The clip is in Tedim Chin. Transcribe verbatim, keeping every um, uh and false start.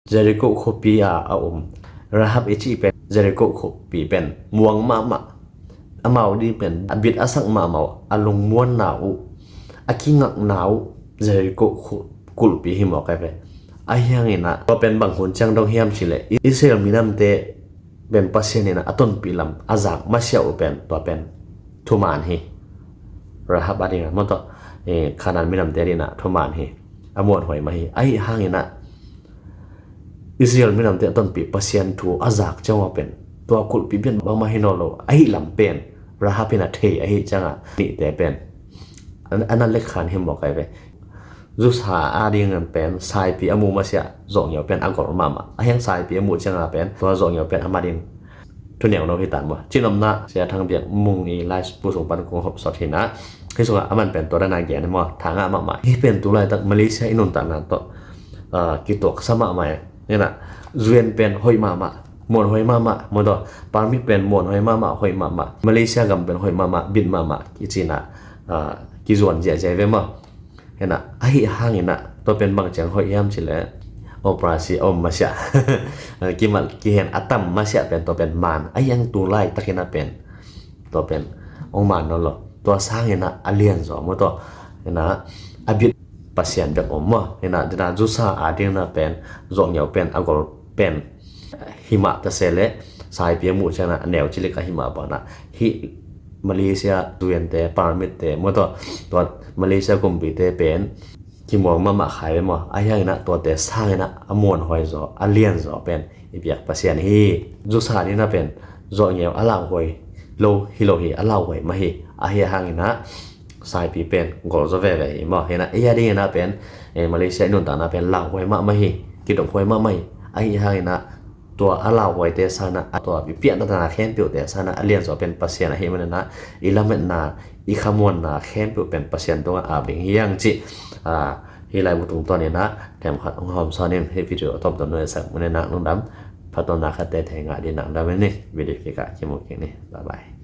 Jericho khuapi a a om Rahab i cih pen, Jericho khuapi pen muang mahmah, amau ding pen a bit a sak mahmah uh, a lungmuanna uh, a kingakna uh Jericho khu-, kulhpi hi mawk ai ve. Ahi hangin ah tua pen bang hun ciang dong hiam cih leh Israel minamte pen Pasian in ah a tonpih lam a zak masiah uh pen tua pen thuman hi. Rahab a ding ah maw tawh, eh, Kanaan minamte ding ah thuman hi. A muanhuai mah hi. Ahi hangin ah Israel minamte a tonpih Pasian thu a zak ciang uh a pen tua kulhpi pen bangmah hi nawn lo. Ahi lam pen Rahab in a thei ahi ciang a nihte pen a, a na lekkhan hi mawk ai ve. Zusa a ding in pen saipi a muh masiah zawhngeu pen a gol mahmah. Ahi hang saipi a muh ciang a pen tua zawhngeu pen amah ding thuneu no hi tan maw. Cihnopna Sia Thang Biak Mung i lai pu sung pan kong hawmsawn hi na. Hih sungah aman pen tua dan a gen hi maw, thangah mahmah. Hih pen tu laitak Malaysia i nuntakna tawh, ah, kituaksa mahmah e. Hi na, zuan pen hoih mahmah, muanhuai mahmah, maw tawh, permit pen muanhuai mahmah, hoih mahmah, Malaysia gam pen hoih mahmah, bit mahmah, i cih na, ah, kizuan ziahziah ve maw. Hi na, ahi hangin ah tua pen bang ciang hoih hiam cih leh operasi a om masiah, kimal kihen a tam masiah pen tua pen man. Ahi hang tu laitakin ah pen tua pen hong man nawn lo. Tua sangin ah a lianzaw maw tawh, hi na, a bit Pasian bek om maw. Hi na, dina Zusa a ding in ah pen zawhngeu pen a gol pen hi mah ta se leh saipi a muh ciang a neu cilik a hi mah bangin ah hih Malaysia zuante, permit te maw tawh, tua Malaysia kumpite pen kimuang mahmah kha ai ve maw. Ahi hangin ah tuate sangin ah a muanhuai zaw, a lianzaw pen i biak Pasian hi. Zusa ding in ah pen zawhngeu a lauhuai lo hi lo hi, a lauhuai mah hi. Ahi hangin ah saipi pen gol zaw veve hi maw. Hi na, ei a ding in ah pen, eh, Malaysia i nuntakna pen lauhuai mahmah hi, kidophuai mahmah hi. Ahi hangin ah tua a lauhuaite sangin ah, tua i pianna khempeuhte sangin ah a lianzaw pen Pasian ahih manin ah i lametna, i khamuanna khempeuh pen Pasian tungah ap ding hi hang cih, ah, hih laibu tungtawn in ah themkhat hong hawmsawn ing. Hih video a tawpna nuai sak manin ah lungdam. Phattuamna khatte thei ngah ding in ah lungdam ing. Video kikah kimu kik ni. Bye bye.